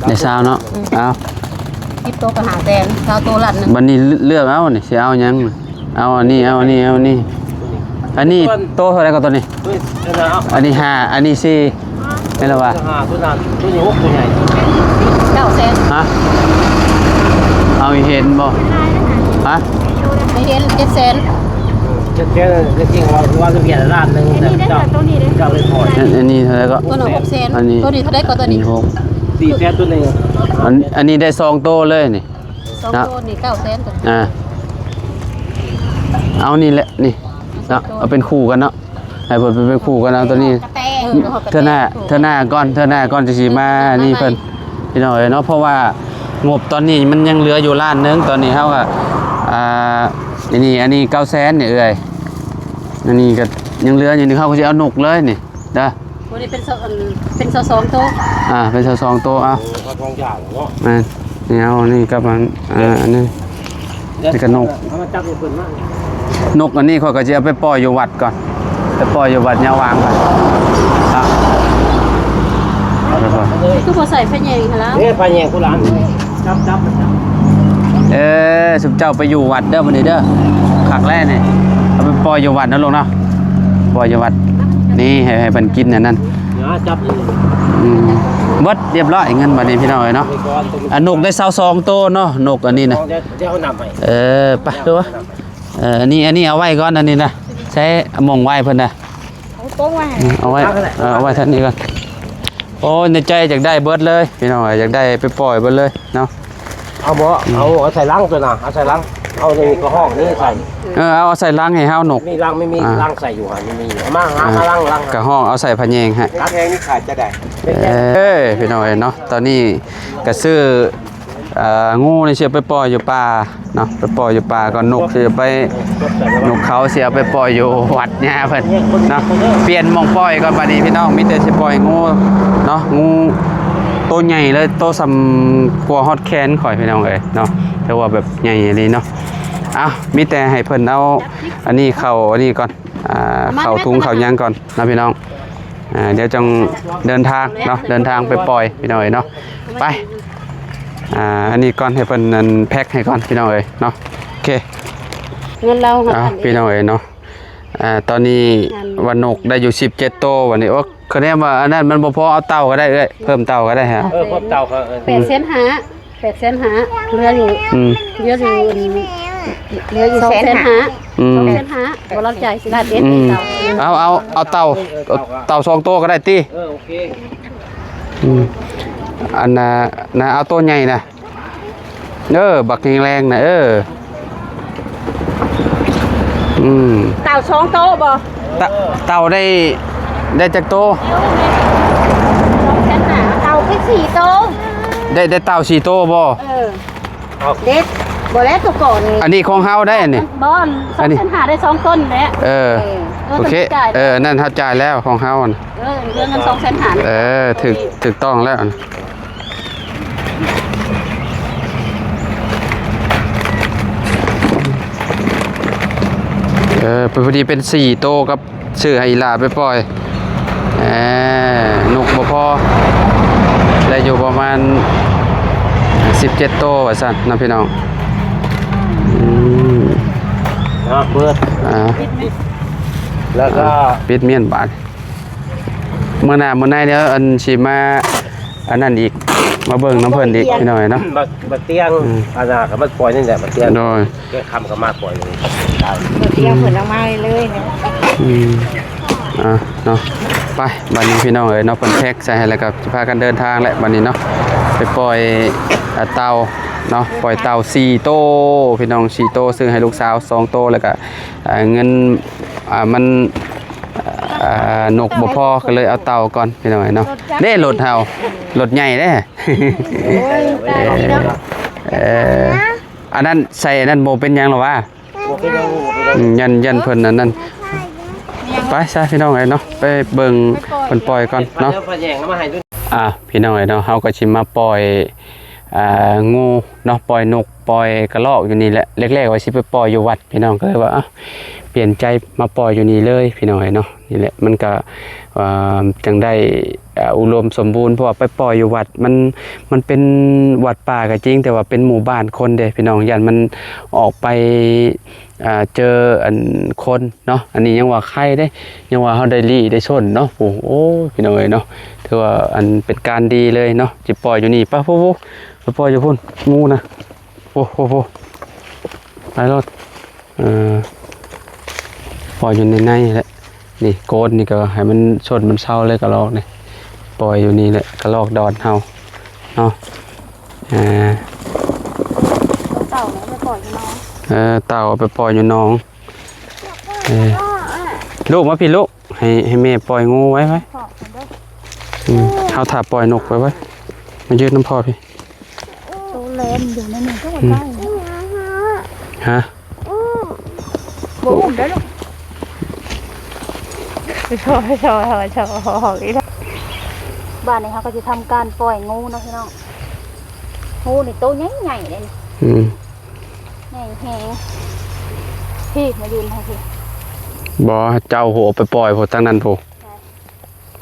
ໄດ້ຊາວເນາະ. ອືມ ເອົາ ສິບໂຕກໍຫ້າແສນ ຊາວໂຕລ້ານໜຶ່ງ. ບັດນີ້ເລືອກເອົານີ້ ຊິເອົາຫຍັງ? ເອົາອັນນີ້ ເອົາອັນນີ້ ເອົາອັນນີ້. ອັນນີ້ໂຕເທົ່າໃດກໍໂຕນີ້? ເອີຍ ອັນນັ້ນເອົາ ອັນນີ້ຫ້າ ອັນນີ້ສີ່ ແມ່ນລະວະ? ຫ້າ ໂຕນັ້ນ ໂຕນີ້ຫົກ ໂຕໃຫຍ່ ເກົ້າແສນ. ຮະ? ເອົາ ເຫັນບໍ່? ຮະ? ເຫັນ ເຈັດແສນ. ເຈັດແສນ ແທ້ຈິງວ່າ ວ່າທະບຽນລ້ານໜຶ່ງ ແຕ່ເຈົ້າ ເຈົ້າໄປປ່ອຍ. ອັນ ອັນນີ້ເທົ່າໃດກໍ? ໂຕນັ້ນຫົກແສນ. ອັນນີ້ ໂຕນີ້ເທົ່າໃດກໍໂຕນີ້? ອັນນີ້ຫົກ ສີ່ແສນ ໂຕນີ້. ອັນ ອັນນີ້ໄດ້ສອງໂຕເລີຍນີ້. ສອງໂຕນີ້ເກົ້າແສນ. ອ່າ ເອົານີ້ແຫຼະນີ້ເນາະ ເອົາເປັນຄູ່ກັນເນາະ ໃຫ້ເພິ່ນເປັນຄູ່ກັນເອົາໂຕນີ້. ເອີ ເທື່ອໜ້າ ເທື່ອໜ້າກ່ອນ ເທື່ອໜ້າກ່ອນຈະຊິມານີ້ເພິ່ນ ພີ່ນ້ອງເອີຍເນາະ. ເພາະວ່າງົບຕອນນີ້ມັນຍັງເຫຼືອຢູ່ລ້ານໜຶ່ງ ຕອນນີ້ເຮົາກໍ ອ່າ ອັນນີ້ ອັນນີ້ເກົ້າແສນນີ້ເອື້ອຍ ອັນນີ້ກໍຍັງເຫຼືອຢູ່ນີ້ ເຮົາກໍຊິເອົານົກເລີຍນີ້. ເດີ ໂຕນີ້ເປັນຊາວ ອັນ ເປັນຊາວສອງໂຕ. ອ່າ ເປັນຊາວສອງໂຕ. ເອົາ ໂອ້ ເອົາສອງຢ່າງເນາະ. ແມ່ນ ນີ້ເອົາອັນນີ້ກັບອັນ ອ່າ ອັນນີ້ ແລ້ວກໍນົກ ເອົາມາຈັບໃຫ້ເພິ່ນມາ. ນົກອັນນີ້ຂ້ອຍກໍຊິເອົາໄປປ່ອຍຢູ່ວັດກ່ອນ ໄປປ່ອຍຢູ່ວັດຍາວາງກ່ອນ. ອ່ະ ເອົາໄປກ່ອນ. ຄືບໍ່ໃສ່ພະແຍງຫັ້ນລະ? ເດ້ ພະແຍງໂບລານ. ຈັບ ຈັບ ຈັບ. ເອີ ຊຸມເຈົ້າໄປຢູ່ວັດເດີມື້ນີ້ເດີ ຄັກແລ້ວນີ້. ເອົາໄປປ່ອຍຢູ່ວັດນະລູກເນາະ ປ່ອຍຢູ່ວັດ. ນີ້ ໃຫ້ ໃຫ້ເພິ່ນກິນອັນນັ້ນ. ຈັບ. ອືມ ເບິດລຽບຮ້ອຍເງິນບັດນີ້ ພີ່ນ້ອງເອີຍເນາະ. ອັນນົກໄດ້ຊາວສອງໂຕເນາະ ນົກອັນນີ້ນະ. ເອີ ໄປດູວ່າ ເອີ ອັນນີ້ ອັນນີ້ເອົາໄວ້ກ່ອນ ອັນນີ້ນະ ໃຊ້ໝ່ອງໄວ້ເພິ່ນນະ. ເອົາໂປ້ງໄວ້ໃຫ້ ອືມ ເອົາໄວ້ ເອີ ເອົາໄວ້ທາງນີ້ກ່ອນ. ໂອ້ຍ ໃນໃຈຢາກໄດ້ເບິດເລີຍ ພີ່ນ້ອງເອີຍ ຢາກໄດ້ໄປປ່ອຍເບິດເລີຍເນາະ. ເອົາບໍ່? ອືມ ເອົາ ເອົາໃສ່ລັງຕົວນະ ເອົາໃສ່ລັງ ເອົາໃນກະຮອກນີ້ໃສ່. ເອີ ເອົາ ເອົາໃສ່ລັງໃຫ້ເຮົານົກ. ມີລັງ ມີ ມີ ອ່າ ລັງໃສ່ຢູ່ຫັ້ນ ມີ ເອົາມາ ຫາ ອ່າ ມາລັງ ລັງ ກະຮອກເອົາໃສ່ພະແຍງໃຫ້. ພະແຍງນີ້ຂາຍຈະໄດ້? ເອີ ພີ່ນ້ອງເອີຍເນາະ ຕອນນີ້ກະຊື້ ເອີ ງູນີ້ຊິເອົາໄປປ່ອຍຢູ່ປ່າເນາະ ໄປປ່ອຍຢູ່ປ່າກ່ອນ. ນົກຊິເອົາໄປ ນົກເຂົາຊິເອົາໄປປ່ອຍຢູ່ວັດຍາເພິ່ນເນາະ. ປ່ຽນໝ່ອງປ່ອຍກ່ອນບັດນີ້ ພີ່ນ້ອງ ມີແຕ່ຊິປ່ອຍງູເນາະ ງູ ໂຕໃຫຍ່ເລີຍ ໂຕສ່ຳກວ່າຮອດແຂນຂ້ອຍພີ່ນ້ອງເອີຍເນາະ ຖືວ່າແບບໃຫຍ່ອີ່ຫຼີເນາະ. ເອົ້າ ມີແຕ່ໃຫ້ເພິ່ນເອົາອັນນີ້ເຂົ້າອັນນີ້ກ່ອນ ອ່າ ເຂົ້າທຸງເຂົ້າຫຍັງກ່ອນເນາະພີ່ນ້ອງ. ອ່າ ດຽວຈັ່ງເດີນທາງເນາະ ເດີນທາງໄປປ່ອຍພີ່ນ້ອງເອີຍເນາະ. ໄປ ອ່າ ອັນນີ້ກ່ອນ ໃຫ້ເພິ່ນອັນແພັກໃຫ້ກ່ອນພີ່ນ້ອງເອີຍເນາະ. ໂອເຄ ເງິນລາວ ເອົ້າ ພີ່ນ້ອງເອີຍເນາະ. ອ່າ ຕອນນີ້ວ່ານົກໄດ້ຢູ່ສິບເຈັດໂຕ ບັດນີ້ ໂອ້ ຄະແນນວ່າອັນນັ້ນມັນບໍ່ພໍ ເອົາເຕົ່າກໍໄດ້ເອື້ອຍ ເພີ່ມເຕົ່າກໍໄດ້ຮະ. ເອີ ເພີ່ມເຕົ່າກໍ ເອີ ແປດແສນຫ້າ ແປດແສນຫ້າ ເຫຼືອຢູ່ ອືມ ເຫຼືອຢູ່ ເຫຼືອຢູ່ສອງແສນຫ້າ ອືມ ສອງແສນຫ້າ ບໍ່ລອດຈ່າຍສິບລ້ານເອັດ. ອືມ ເຕົ່າ ເອົາ ເອົາ ເອົາເຕົ່າ ເອີ ເຕົ່າ ເຕົ່າສອງໂຕກໍໄດ້ຕິ. ເອີ ໂອເຄ ອືມ ອັນນ່າ ນະ ເອົາໂຕໃຫຍ່ນະ. ເອີ ບັກແຮງແລງນະ ເອີ ອືມ ເຕົ່າສອງໂຕບໍ່? ເຕົ່າ ເຕົ່າໄດ້ ໄດ້ຈັກໂຕ? ສອງແສນຫ້າ ເຕົ່າຄືສີ່ໂຕ ໄດ້ ໄດ້ເຕົ່າສີ່ໂຕບໍ່? ເອີ ເດັດ ບໍ່ແລ້ວໂຕກ່ອນນີ້ ອັນນີ້ຂອງເຮົາໄດ້ ອັນນີ້ ບໍ່ ສອງແສນຫ້າ ໄດ້ສອງໂຕແຫຼະ. ເອີ ເອີ ໂອເຄ ເອີ ນັ້ນເຮົາຈ່າຍແລ້ວຂອງເຮົາ ເອີ ເລື່ອງເງິນສອງແສນຫ້າ ເອີ ຖືກ ຖືກຕ້ອງແລ້ວ. ເອີ ພໍດີເປັນສີ່ໂຕກັບ ຊື້ໃຫ້ອີ່ຫຼ້າໄປປ່ອຍ. ເອີ ນົກບໍ່ພໍ ໄດ້ຢູ່ປະມານສິບເຈັດໂຕວ່າຊັ້ນເນາະພີ່ນ້ອງ. ອືມ ເນາະ ເບິດ ອ່າ ແລ້ວກໍ ອ່າ ປິດມ້ຽນບາດ. ມື້ໜ້າມື້ໃນດຽວອັນຊິມາອັນນັ້ນອີກ ມາເບິ່ງນຳເພິ່ນອີກພີ່ນ້ອງເອີຍເນາະ. ບັກ ບັກຕຽງ ອືມ ອັນນ່າກໍມາປ່ອຍນີ້ແຫຼະ ບັກຕຽງ ໂດຍ ແກງຄຳກໍມາປ່ອຍເລີຍ ບັກຕຽງເພິ່ນເອົາມາເລີຍເນາະ. ອືມ ອ່າ ເນາະ ໄປ ບັດນີ້ພີ່ນ້ອງເອີຍເນາະ ເພິ່ນແພັກໃສ່ໃຫ້ແລ້ວກໍຊິພາກັນເດີນທາງແຫຼະບັດນີ້ເນາະ ໄປປ່ອຍ ອ່າ ເຕົ່າເນາະ ປ່ອຍເຕົ່າສີ່ໂຕພີ່ນ້ອງ ສີ່ໂຕ ຊື້ໃຫ້ລູກສາວສອງໂຕ ແລ້ວກໍ ອ່າ ເງິນ ອ່າ ມັນ ອ່າ ນົກບໍ່ພໍ ກໍເລີຍເອົາເຕົ່າກ່ອນພີ່ນ້ອງເອີຍເນາະ. ເດ້ ລົດເຮົາ ລົດໃຫຍ່ເດ້. ໂອ້ຍ ຕາຍແລ້ວເນາະ. ເອີ ອັນນັ້ນໃສ່ອັນນັ້ນບໍ່ເປັນຫຍັງຫຼອກຫວາ? ບໍ່ເປັນຫຍັງ ບໍ່ເປັນຫຍັງ. ອືມ ຢ້ານ ຢ້ານເພິ່ນອັນນັ້ນ. ໄປຊະພີ່ນ້ອງເອີຍເນາະ ໄປເບິ່ງເພິ່ນປ່ອຍກ່ອນເນາະ. ອ່າ ພີ່ນ້ອງເອີຍເນາະ ເຮົາກໍຊິມາປ່ອຍ ອ່າ ງູເນາະ ປ່ອຍນົກ ປ່ອຍກະລອກຢູ່ນີ້ແຫຼະ. ແລກໆວ່າຊິໄປປ່ອຍຢູ່ວັດ ພີ່ນ້ອງ ກໍເລີຍວ່າ ເອົ້າ ປ່ຽນໃຈມາປ່ອຍຢູ່ນີ້ເລີຍພີ່ນ້ອງເອີຍເນາະ. ນີ້ແຫຼະ ມັນກະ ອ່າ ຈັ່ງໄດ້ ອ່າ ອຸດົມສົມບູນ ເພາະວ່າໄປປ່ອຍຢູ່ວັດ ມັນ ມັນເປັນວັດປ່າກໍຈິງ ແຕ່ວ່າເປັນໝູ່ບ້ານຄົນເດ້ພີ່ນ້ອງ ຢ້ານມັນອອກໄປ ອ່າ ເຈີອັນຄົນເນາະ. ອັນນີ້ຍັງວ່າໄຄເດ້ ຍັງວ່າເຮົາໄດ້ລີ້ໄດ້ຊົນເນາະ. ໂອ້ ໂອ້ຍ ພີ່ນ້ອງເອີຍເນາະ ຖືວ່າອັນເປັນການດີເລີຍເນາະ ຊິປ່ອຍຢູ່ນີ້. ໄປ ໂອ້ ໂອ້ ໄປປ່ອຍຢູ່ພຸ້ນ ງູນະ. ໂອ້ ໂອ້ ໂອ້ ໄປໂລດ. ເອີ ປ່ອຍຢູ່ໃນໃນແຫຼະ ນີ້ໂກດນີ້ກໍໃຫ້ມັນຊົນມັນເຊົາເລີຍ ກະລອກນີ້ ປ່ອຍຢູ່ນີ້ແຫຼະ ກະລອກດອນເຮົາເນາະ. ເອີ ເຕົ່າເອົາໄປປ່ອຍຢູ່ໜອງ ເອີ ເຕົ່າເອົາໄປປ່ອຍຢູ່ໜອງ. ເອີ ລູກມາພີ້ລູກ ໃຫ້ ໃຫ້ແມ່ປ່ອຍງູໄວ້ໄວ້. ອືມ ເຮົາຖ້າປ່ອຍນົກໄວ້ໄວ້ ມາຢືນນຳພໍ່ພີ້. ໂຕແລນຢູ່ໃນນີ້ກໍບໍ່ໄດ້. ຮະ? ບໍ່ອຸ້ມໄດ້ລູກ. ຊໍ ຊໍ ຊໍ ຊໍ ຮອກອີກແລ້ວ. ບາດນີ້ເຮົາກໍຊິທຳການປ່ອຍງູເນາະພີ່ນ້ອງ. ງູນີ້ໂຕໃຫຍ່ໆເດ້ນີ້. ອືມ ໃຫຍ່ແຮງ. ພີ້ ມາຢືນທາງພີ້. ບໍ່ ເຈົ້າ ໂຫ ໄປປ່ອຍພຸ້ນ ທາງນັ້ນພຸ້ນ.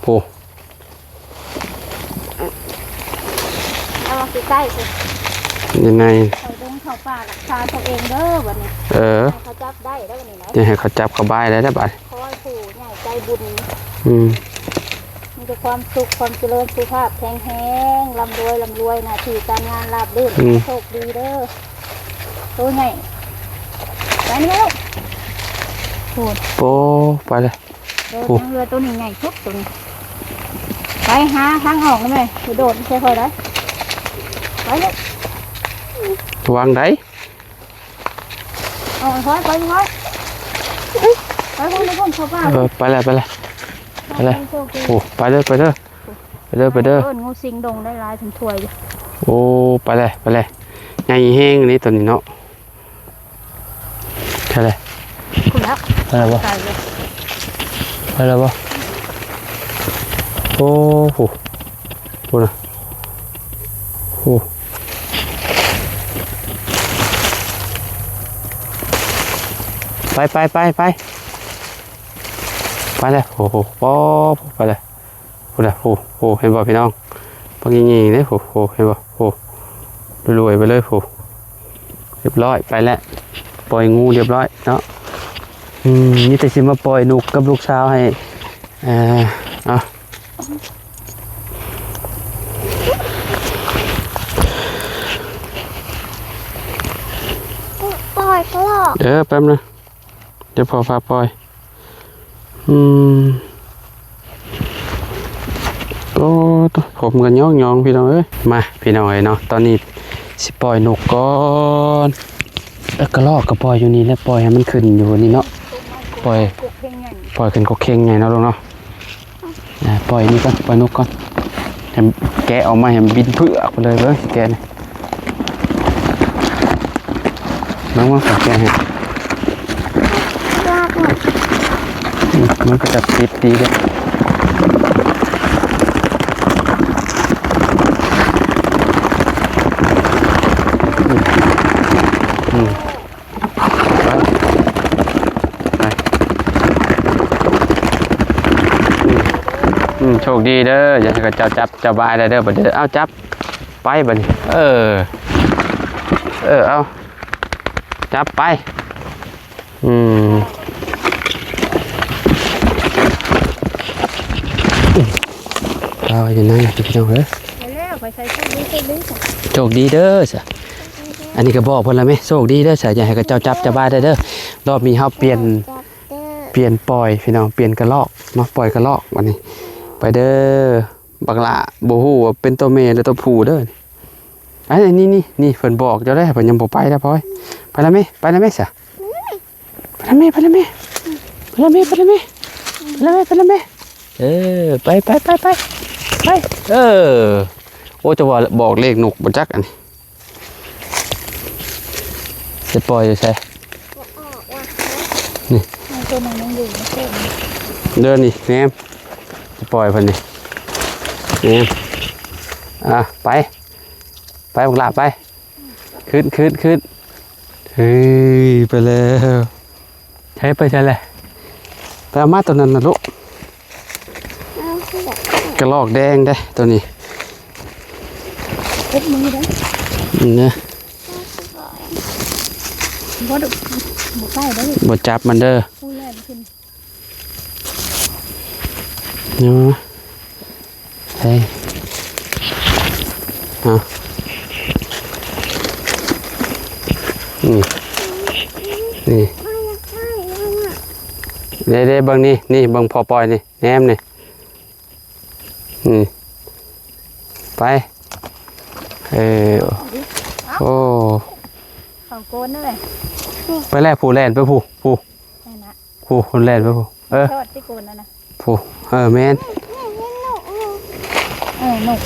ຜູ້ ເອົາມາໃກ້ໆ ນີ້ໄງ ເຂົ້າດົງເຂົ້າປ່າ ລັກສາຕົວເອງເດີບັດນີ້. ເອີ ໃຫ້ເຂົາຈັບໄດ້ແລ້ວບັດນີ້ນະ ຢ່າໃຫ້ເຂົາຈັບເຂົາບາຍໄດ້ແລ້ວບັດ. ຂໍໃຫ້ຜູ້ໃຫຍ່ໃຈບຸນ ອືມ ມີແຕ່ຄວາມສຸກ ຄວາມຈະເລີນ ສຸຂະພາບແຂງແຮງ ລ່ຳລວຍ ລ່ຳລວຍ ໜ້າທີ່ການງານລາບລື່ນ ອືມ ໂຊກດີເດີ. ໂຕໃຫຍ່ ໄປນີ້ລູກ. ໂອ້ ໄປເລີຍ. ເອີ ຍັງເຫຼືອໂຕນີ້ໃຫຍ່ສຸດໂຕນີ້. ໄປຫາທາງອອກໄດ້ໄໝ? ກະໂດດໃສ່ຂ້ອຍໄດ້. ໄປລູກ ວາງໃດ? ເອົາ ໄປ ໄປ ໄປ ໄປພຸ້ນ ໄປພຸ້ນ ເຂົ້າປ່າ. ເອີ ໄປແລ້ວ ໄປແລ້ວ ໄປແລ້ວ. ໂອ້ ໄປເດີ ໄປເດີ ໄປເດີ ໄປເດີ. ເອີ້ນງູສິງດົງໄດ້ຫຼາຍເປັນຖ້ວຍຢູ່. ໂອ້ ໄປແລ້ວ ໄປແລ້ວ. ໃຫຍ່ແຮງນີ້ໂຕນີ້ເນາະ. ໃຊ່ແລ້ວ ພຸ້ນແລ້ວ ໄປແລ້ວບໍ່? ໄປແລ້ວ ໄປແລ້ວບໍ່? ໂອ້ໂຫ ພຸ້ນນະ. ໂອ້ ໄປ ໄປ ໄປ ໄປ ໄປແລ້ວ. ໂອ້ໂຫ ປອບ ໄປແລ້ວ. ພຸ້ນນະ ໂອ້ໂຫ ເຫັນບໍ່ພີ່ນ້ອງ? ບັກໃຫຍ່ໆເດ້. ໂອ້ໂຫ ເຫັນບໍ່? ໂອ້ ລວຍໆໄປເລີຍ. ໂອ້ ຮຽບຮ້ອຍ ໄປແລ້ວ. ປ່ອຍງູຮຽບຮ້ອຍເນາະ. ອືມ ມີແຕ່ຊິມາປ່ອຍນຸກກັບລູກສາວໃຫ້ ເອີ ເອົາ ປ່ອຍກະລອກ. ເອີ ແປັບໜຶ່ງ ດຽວພໍ່ພາປ່ອຍ. ອືມ ໂອ້ ໂຕ ຜົມກໍຫຍອງໆ ພີ່ນ້ອງເອີຍ. ມາ ພີ່ນ້ອງເອີຍເນາະ ຕອນນີ້ຊິປ່ອຍນົກກ່ອນ. ເອີ ກະລອກກໍປ່ອຍຢູ່ນີ້ແຫຼະ ປ່ອຍໃຫ້ມັນຂຶ້ນຢູ່ນີ້ເນາະ. ປ່ອຍ ປ່ອຍຂຶ້ນກົກເຄງໃຫຍ່ເນາະລູກເນາະ. ອ່າ ປ່ອຍນີ້ກ່ອນ ປ່ອຍນົກກ່ອນ ໃຫ້ແກະອອກມາໃຫ້ມັນບິນເຜືອກໄປເລີຍ. ເບິ່ງ ແກະນີ້ ເບິ່ງ ເບິ່ງ ຂ້ອຍແກະໃຫ້. ອືມ ມັນກໍຈະຕິດດີເດ້. ອືມ ອືມ ໄປ ໄປ ອືມ ອືມ ໂຊກດີເດີ ຢ່າໃຫ້ເຂົາເຈົ້າຈັບເຈົ້າບາຍໄດ້ເດີ. ບັດນີ້ ເອົາ ຈັບ ໄປບັດນີ້. ເອີ ເອີ ເອົາ ຈັບໄປ. ອືມ ປາໄວ້ຢູ່ໃນພີ່ນ້ອງເອີຍ. ໄປແລ້ວ ໄປໃສ່ໂຊກດີ ໂຊກດີ ໂຊກດີເດີຊະ. ອັນນີ້ກໍບອກເພິ່ນລະແມະ ໂຊກດີເດີຊະ ຢ່າໃຫ້ເຂົາເຈົ້າຈັບເຈົ້າບາຍໄດ້ເດີ. ລອບນີ້ເຮົາປ່ຽນ ປ່ຽນປ່ອຍພີ່ນ້ອງ ປ່ຽນກະລອກເນາະ ປ່ອຍກະລອກ. ບັດນີ້ ໄປເດີ ບັກຫຼ້າ ບໍ່ຮູ້ວ່າເປັນໂຕແມ່ຫຼືໂຕຜູ້ເດີ. ອັນນີ້ ນີ້ ນີ້ ນີ້ ເພິ່ນບອກເຈົ້າແລ້ວ ເພິ່ນຍັງບໍ່ໄປເດີ ພອຍ. ໄປລະແມະ ໄປລະແມະຊະ. ໄປລະແມະ ໄປລະແມະ ໄປລະແມະ ໄປລະແມະ ໄປລະແມະ ໄປລະແມະ. ເອີ ໄປ ໄປ ໄປ ໄປ ໄປ. ເອີ ໂອ້ ຈະວ່າບອກເລກນົກບໍ່ຈັກອັນນີ້. ຈະປ່ອຍຢູ່ໃສ? ບໍ່ອອກວ່າ ນີ້ ໃນຕົວນັ້ນຍັງຢູ່ໃນເຂດນີ້ ເດີນີ້ ແນມ ຈະປ່ອຍເພິ່ນນີ້ ແນມ. ອ່າ ໄປ ໄປ ບັກຫຼ້າ ໄປ ຂຶ້ນ ຂຶ້ນ ຂຶ້ນ. ເຮີ້ຍ ໄປແລ້ວ. ໃສ ໄປໃສແຫຼະ? ໄປເອົາມາຕົວນັ້ນນະລູກ. ເອົາຄືແບບ ກະລອກແດງເດ້ຕົວນີ້. ເຮັດມືເດ້ ນີ້ນະ. ບໍ່ ບໍ່ໃກ້ເດ້ ບໍ່ຈັບມັນເດີ. ຜູ້ແລ່ນຂຶ້ນ ເນາະ ເອີ ເອົາ ນີ້ ນີ້ ເດ້ ເດ້ ເບິ່ງນີ້ ນີ້ ເບິ່ງພໍ່ປ່ອຍນີ້ ແນມນີ້ ນີ້ ໄປ. ເອີ ໂອ້ ເຂົາໂກນເດ້. ໄປແລ້ວ ຜູ້ແລ່ນໄປຜູ້ ຜູ້ ນັ້ນນະ ຜູ້ ຄົນແລ່ນໄປຜູ້. ເອີ ຊອດທີ່ໂກນນັ້ນນະ ຜູ້ ເອີ ແມ່ນ. ເອີ ນົກ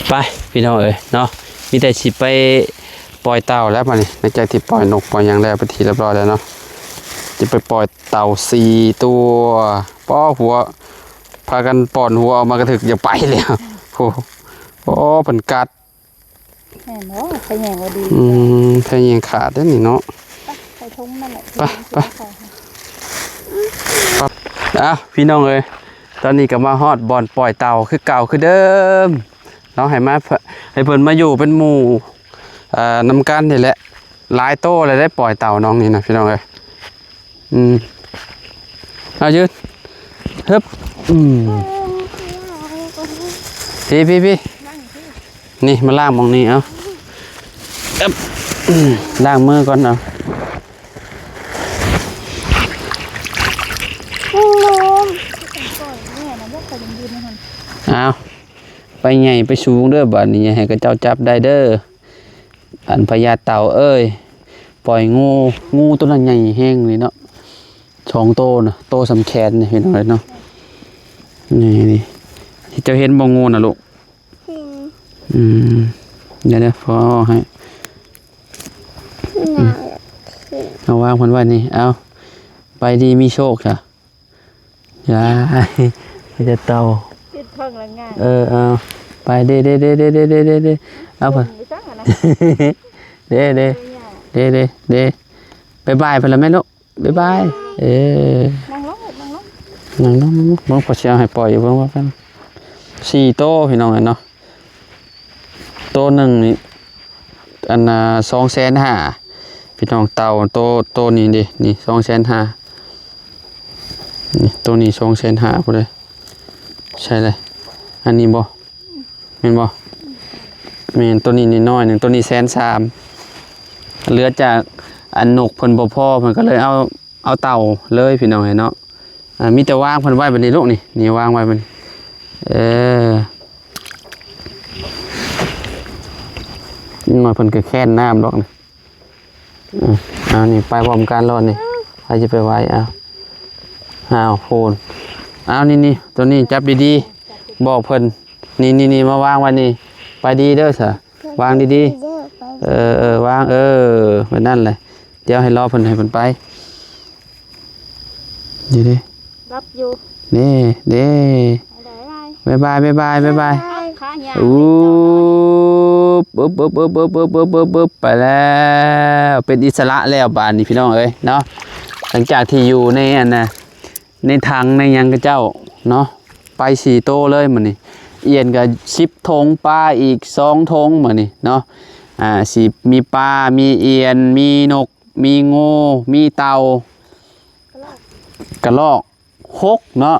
ໄປ ພີ່ນ້ອງເອີຍເນາະ ມີແຕ່ຊິໄປປ່ອຍເຕົ່າແລ້ວ. ບາດນີ້ ຫຼັງຈາກທີ່ປ່ອຍນົກປ່ອຍຫຍັງແລ້ວ ເປັນທີ່ຮຽບຮ້ອຍແລ້ວເນາະ ຈະໄປປ່ອຍເຕົ່າສີ່ຕົວ. ປ້ອ ຫົວ ພາກັນປ່ອນຫົວອອກມາກະຖືກຢາກໄປແລ້ວ. ໂອ້ ໂອ້ ເພິ່ນກັດ ແມ່ນບໍ່? ຂະແຍງບໍ່ດີ. ອືມ ຂະແຍງຂາດເດ້ນີ້ເນາະ. ໄປ ໃສ່ຖົງນັ້ນແຫຼະ ໄປ ໄປ. ອ້າວ ພີ່ນ້ອງເອີຍ ຕອນນີ້ກໍມາຮອດບ່ອນປ່ອຍເຕົ່າຄືເກົ່າຄືເດີມເນາະ. ໃຫ້ມາ ໃຫ້ເພິ່ນມາຢູ່ເປັນໝູ່ ເອີ ນຳກັນນີ້ແຫຼະ. ຫຼາຍໂຕແລ້ວໄດ້ປ່ອຍເຕົ່ານ້ອງນີ້ນະ ພີ່ນ້ອງເອີຍ. ອືມ ເອົາ ຢືນ ຮຶບ ອືມ ພີ້ ພີ້ ພີ້ ນີ້ ມາລ້າງໝ່ອງນີ້ ເອົາ ອຶບ ອືມ ລ້າງມືກ່ອນ ເອົາ ເອົາ ໄປໃຫຍ່ໄປສູງເດີ ບາດນີ້ ຢ່າໃຫ້ເຂົາເຈົ້າຈັບໄດ້ເດີ. ອັນພະຍາເຕົ່າເອີຍ ປ່ອຍງູ ງູໂຕນັ້ນໃຫຍ່ແຮງເລີຍເນາະ ສອງໂຕນະ ໂຕສ່ຳແຂນນີ້ ເຫັນເລີຍເນາະ. ນີ້ ນີ້ ເຈົ້າເຫັນບໍ່ງູນະລູກ? ເຫັນ. ອືມ ດຽວໆ ພໍ່ເອົາໃຫ້ ເອົາວາງເພິ່ນໄວ້ນີ້. ເອົາ ໄປດີມີໂຊກຊະ. ຢາຍ ມີແຕ່ເຕົ່າ ເຮັດ ເບິ່ງລະງ່າຍ ເອີ ເອົາ ໄປເດ້ ເດ້ ເດ້ ເດ້ ເອົາ ເບິ່ງຢູ່ຈັ່ງຫັ້ນນະ ເດ້ ເດ້ ເດ້ ເດ້ ເດ້ ບາຍບາຍເພິ່ນລະແມ່ລູກ ບາຍບາຍ ເອີ ນັ່ງລົງ ນັ່ງລົງ ນັ່ງລົງ ເບິ່ງ ພໍຊິເອົາໃຫ້ປ່ອຍຢູ່ ເບິ່ງວ່າກັນ ສີ່ໂຕພີ່ນ້ອງເອີຍເນາະ ໂຕໜຶ່ງນີ້ ອັນນ່າ ສອງແສນຫ້າ ພີ່ນ້ອງ ເຕົ່າໂຕ ໂຕນີ້ເດ້ ນີ້ ສອງແສນຫ້າ ນີ້ ໂຕນີ້ ສອງແສນຫ້າ ພຸ້ນເດ້ ໃຊ່ເລີຍ ອັນນີ້ບໍ່ ແມ່ນບໍ່? ແມ່ນ ໂຕນີ້ນ້ອຍໆໜຶ່ງ ໂຕນີ້ແສນສາມ ເຫຼືອຈາກອັນນົກເພິ່ນບໍ່ພໍ ເພິ່ນກໍເລີຍເອົາ ເອົາເຕົ່າເລີຍພີ່ນ້ອງເອີຍເນາະ ອ່າ ມີແຕ່ວາງເພິ່ນໄວ້ບັດນີ້ລູກນີ້ ນີ້ວາງໄວ້ບັດນີ້ ເອີ ນ້ອຍເພິ່ນກໍແຄ້ນນ້ຳດອກນີ້ ອືມ ເອົານີ້ໄປພ້ອມກັນໂລດນີ້ ໃຜຊິໄປໄຫວ້ ເອົາ ອ້າວ ໂພນ ເອົາ ນີ້ໆ ໂຕນີ້ຈັບດີໆ ບອກເພິ່ນ ນີ້ໆໆ ມາວາງໄວ້ນີ້ ໄປດີເດີຊະ ວາງດີໆ ເອີ ເອີ ວາງ ເອີ ແບບນັ້ນແຫຼະ ດຽວໃຫ້ລໍເພິ່ນ ໃຫ້ເພິ່ນໄປ ນີ້ເດ້ ລັບຢູ່ ນີ້ເດ້ ບາຍບາຍ ບາຍບາຍ ບາຍບາຍ ຂາຍາວ ອູບ ອຶບ ອຶບ ອຶບ ໄປແລ້ວ ເປັນອິດສະຫຼະແລ້ວບາດນີ້ພີ່ນ້ອງເອີຍເນາະ ຫຼັງຈາກທີ່ຢູ່ໃນອັນນ່າ ໃນຖັງໃນຫຍັງຂະເຈົ້າເນາະ ໄປສີ່ໂຕເລີຍມື້ນີ້ ອຽນກໍສິບຖົງ ປາອີກສອງຖົງມື້ນີ້ເນາະ ອ່າ ຊິມີປາ ມີອຽນ ມີນົກ ມີງູ ມີເຕົ່າ ກະລອກ ກະລອກ ຫົກເນາະ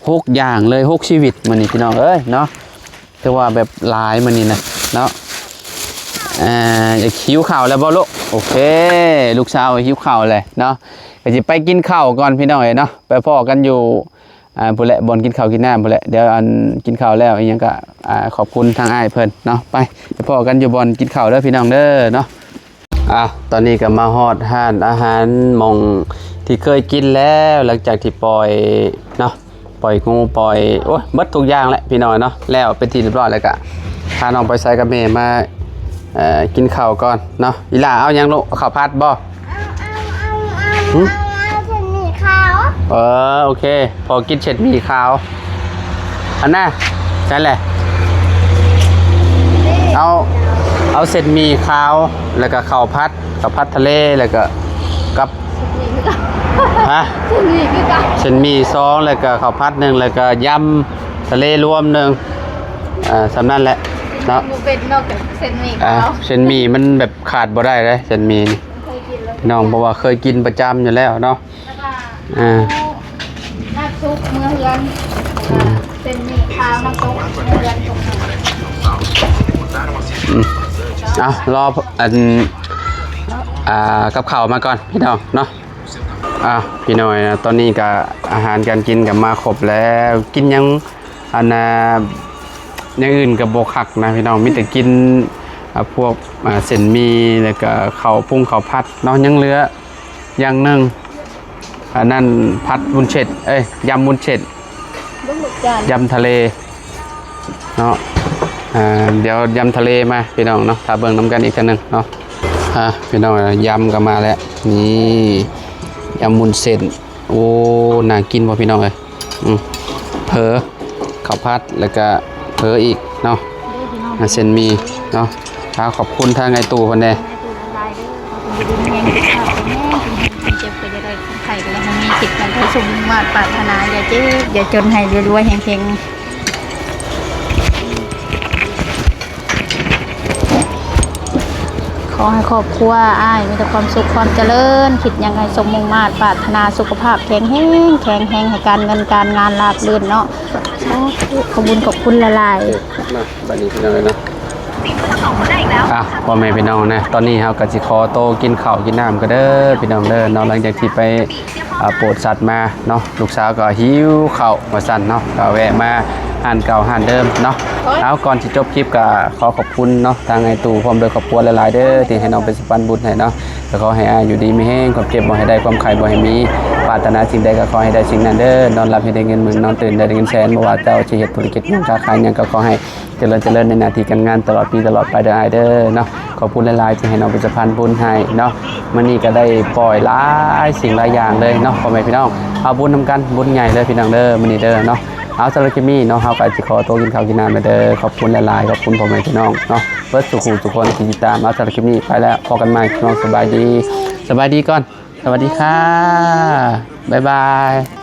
ຫົກຢ່າງເລີຍ ຫົກຊີວິດມື້ນີ້ພີ່ນ້ອງເອີຍເນາະ ຖືວ່າແບບຫຼາຍມື້ນີ້ນະເນາະ ອ່າ ຫິວເຂົ້າແລ້ວບໍ່ລູກ? ໂອເຄ ລູກສາວຫິວເຂົ້າແລ້ວເນາະ ກໍຊິໄປກິນເຂົ້າກ່ອນພີ່ນ້ອງເອີຍເນາະ ໄປພໍ້ກັນຢູ່ ອ່າ ພຸ້ນແຫຼະ ບ່ອນກິນເຂົ້າກິນນ້ຳພຸ້ນແຫຼະ ດຽວອັນກິນເຂົ້າແລ້ວອີ່ຫຍັງກໍ ອ່າ ຂອບຄຸນທາງອ້າຍເພິ່ນເນາະ ໄປ ໄປພໍ້ກັນຢູ່ບ່ອນກິນເຂົ້າເດີພີ່ນ້ອງເດີເນາະ. ອ່າ ຕອນນີ້ກໍມາຮອດຮ້ານອາຫານ ໝ່ອງທີ່ເຄີຍກິນແລ້ວ ຫຼັງຈາກທີ່ປ່ອຍເນາະ ປ່ອຍງູ ປ່ອຍ ໂອ້ຍ ເບິດທຸກຢ່າງແຫຼະພີ່ນ້ອງເນາະ ແລ້ວເປັນທີ່ຮຽບຮ້ອຍ ແລ້ວກໍພານ້ອງໄປໃສ່ກັບແມ່ມາ ເອີ ກິນເຂົ້າກ່ອນເນາະ. ອີ່ຫຼ້າເອົາຫຍັງລູກ? ເອົາເຂົ້າຜັດບໍ່? ເອົາ ເອົາ ເອົາ ຫຶ? ເອົາ ເອົາເສັ້ນໝີ່ຂາວ. ເອີ ໂອເຄ ພໍກິນເສັ້ນໝີ່ຂາວ ອັນນ່າ ນັ້ນແຫຼະ ເອົາ ເອົາເສັ້ນໝີ່ຂາວ ແລ້ວກໍເຂົ້າຜັດ ເຂົ້າຜັດທະເລ ແລ້ວກໍກັບ ຮະ? ເສັ້ນໝີ່ຄືກັນ ເສັ້ນໝີ່ສອງ ແລ້ວກໍເຂົ້າຜັດໜຶ່ງ ແລ້ວກໍຢຳທະເລລວມໜຶ່ງ ອ່າ ສ່ຳນັ້ນແຫຼະເນາະ. ບໍ່ເປັນນອກຈາກເສັ້ນໝີ່ຂາວ ອ່າ ເສັ້ນໝີ່ມັນແບບຂາດບໍ່ໄດ້ເດ້ ເສັ້ນໝີ່ນີ້ ເຄີຍກິນແລ້ວ ນ້ອງ ເພາະວ່າເຄີຍກິນປະຈຳຢູ່ແລ້ວເນາະ. ແລ້ວກໍ ອ່າ ນ້ຳຊຸບເມືອເຮືອນ ອືມ ເສັ້ນໝີ່ຂາວນ້ຳຕົກເມືອເຮືອນ ອືມ ເອົາ ລໍອັນ ອ່າ ກັບເຂົ້າມາກ່ອນພີ່ນ້ອງເນາະ. ອ່າ ພີ່ນ້ອງເອີຍ ຕອນນີ້ກະອາຫານການກິນກະມາຄົບແລ້ວ ກິນຫຍັງ ອັນນ່າ ຢ່າງອື່ນກະບໍ່ຄັກນະພີ່ນ້ອງ ມີແຕ່ກິນ ອ່າ ພວກ ອ່າ ເສັ້ນໝີ່ ແລ້ວກະເຂົ້າປຸງເຂົ້າຜັດເນາະ ຍັງເຫຼືອຢ່າງໜຶ່ງ ອັນນັ້ນ ຜັດວຸ້ນເສັ້ນ ເອີຍ ຢຳວຸ້ນເສັ້ນ ເບິ່ງລູກຈານ ຢຳທະເລເນາະ. ອ່າ ດຽວຢຳທະເລມາພີ່ນ້ອງເນາະ ຖ້າເບິ່ງນຳກັນອີກເທື່ອໜຶ່ງເນາະ. ອ່າ ພີ່ນ້ອງ ຢຳກໍມາແລ້ວ ນີ້ ຢຳວຸ້ນເສັ້ນ ໂອ້ ໜ້າກິນບໍ່ພີ່ນ້ອງເອີຍ? ອືມ ເຝີ ເຂົ້າຜັດ ແລ້ວກະເຝີອີກເນາະ ເດີ້ພີ່ນ້ອງ ອ່າ ເສັ້ນໝີ່ເນາະ. ອ່າ ຂອບຄຸນທາງອ້າຍຕູ້ເພິ່ນແດ່ ອ້າຍຕູ້ຫຼາຍໆເດີ້ ຂໍໃຫ້ຢູ່ດີມີແຮງ ສຸຂະພາບແຂງແຮງ ເຈັບກໍຢ່າໄດ້ ໄຂ້ກໍຢ່າໃຫ້ມີ ຄິດຫຍັງໃຫ້ສົມມຸ່ງມາດປາດຖະໜາ ຢ່າເຈັບຢ່າຈົນ ໃຫ້ລວຍໆເຮງໆ. ຂໍໃຫ້ຄອບຄົວອ້າຍມີແຕ່ຄວາມສຸກຄວາມຈະເລີນ ຄິດຫຍັງໃຫ້ສົມມຸ່ງມາດປາດຖະໜາ ສຸຂະພາບແຂງແຮງ ແຂງແຮງ ໃຫ້ການເງິນການງານລາບລື່ນເນາະ. ສາທຸ ຂອບບຸນຂອບຄຸນຫຼາຍໆ. ມາ ບັດນີ້ພີ່ນ້ອງເອີຍເນາະ ອ່ະ ພໍ່ແມ່ພີ່ນ້ອງນະ ຕອນນີ້ເຮົາກໍຊິຂໍໂຕກິນເຂົ້າກິນນ້ຳກ່ອນເດີພີ່ນ້ອງເດີເນາະ. ຫຼັງຈາກທີ່ໄປ ອ່າ ໂປດສັດມາເນາະ ລູກສາວກໍຫິວເຂົ້າວ່າຊັ້ນເນາະ ກໍແວະມາຮ້ານເກົ່າຮ້ານເດີມເນາະ. ເອົາ ກ່ອນຊິຈົບຄລິບກໍຂໍຂອບຄຸນເນາະ ທາງອ້າຍຕູ້ພ້ອມດ້ວຍຄອບຄົວຫຼາຍໆເດີ ທີ່ໃຫ້ນ້ອງເປັນສະພານບຸນໃຫ້ເນາະ. ກໍຂໍໃຫ້ອ້າຍຢູ່ດີມີແຮງ ຄວາມເຈັບບໍ່ໃຫ້ໄດ້ ຄວາມໄຂ້ບໍ່ໃຫ້ມີ ປາດຖະໜາສິ່ງໃດກໍຂໍໃຫ້ໄດ້ສິ່ງນັ້ນເດີ. ນອນຫຼັບໃຫ້ໄດ້ເງິນໝື່ນ ນອນຕື່ນໄດ້ເງິນແສນ ບໍ່ວ່າເຈົ້າຊິເຮັດທຸລະກິດຫຍັງ ຄ້າຂາຍຫຍັງ ກໍຂໍໃຫ້ ຈະເລີນ ຈະເລີນໃນໜ້າທີ່ການງານຕະຫຼອດປີຕະຫຼອດໄປເດີອ້າຍເດີເນາະ. ຂອບຄຸນຫຼາຍໆທີ່ໃຫ້ນ້ອງເປັນສະພານບຸນໃຫ້ເນາະ. ມື້ນີ້ກໍໄດ້ປ່ອຍຫຼາຍສິ່ງຫຼາຍຢ່າງເລີຍເນາະ ພໍ່ແມ່ພີ່ນ້ອງ ເອົາບຸນນຳກັນ ບຸນໃຫຍ່ເລີຍພີ່ນ້ອງເດີ ມື້ນີ້ເດີເນາະ. ເອົາ ສຳລັບຄລິບນີ້ເນາະ ເຮົາກໍຊິຂໍຕົວກິນເຂົ້າກິນນ້ຳແລ້ວເດີ. ຂອບຄຸນຫຼາຍໆ ຂອບຄຸນພໍ່ແມ່ພີ່ນ້ອງເນາະ ເບິດສູ່ຜູ້ສູ່ຄົນທີ່ຕິດຕາມ. ເອົາ ສຳລັບຄລິບນີ້ໄປແລ້ວ ພໍ້ກັນໃໝ່ພີ່ນ້ອງ ສະບາຍດີ ສະບາຍດີກ່ອນ ສະຫວັດດີຄ່ະ ບາຍບາຍ.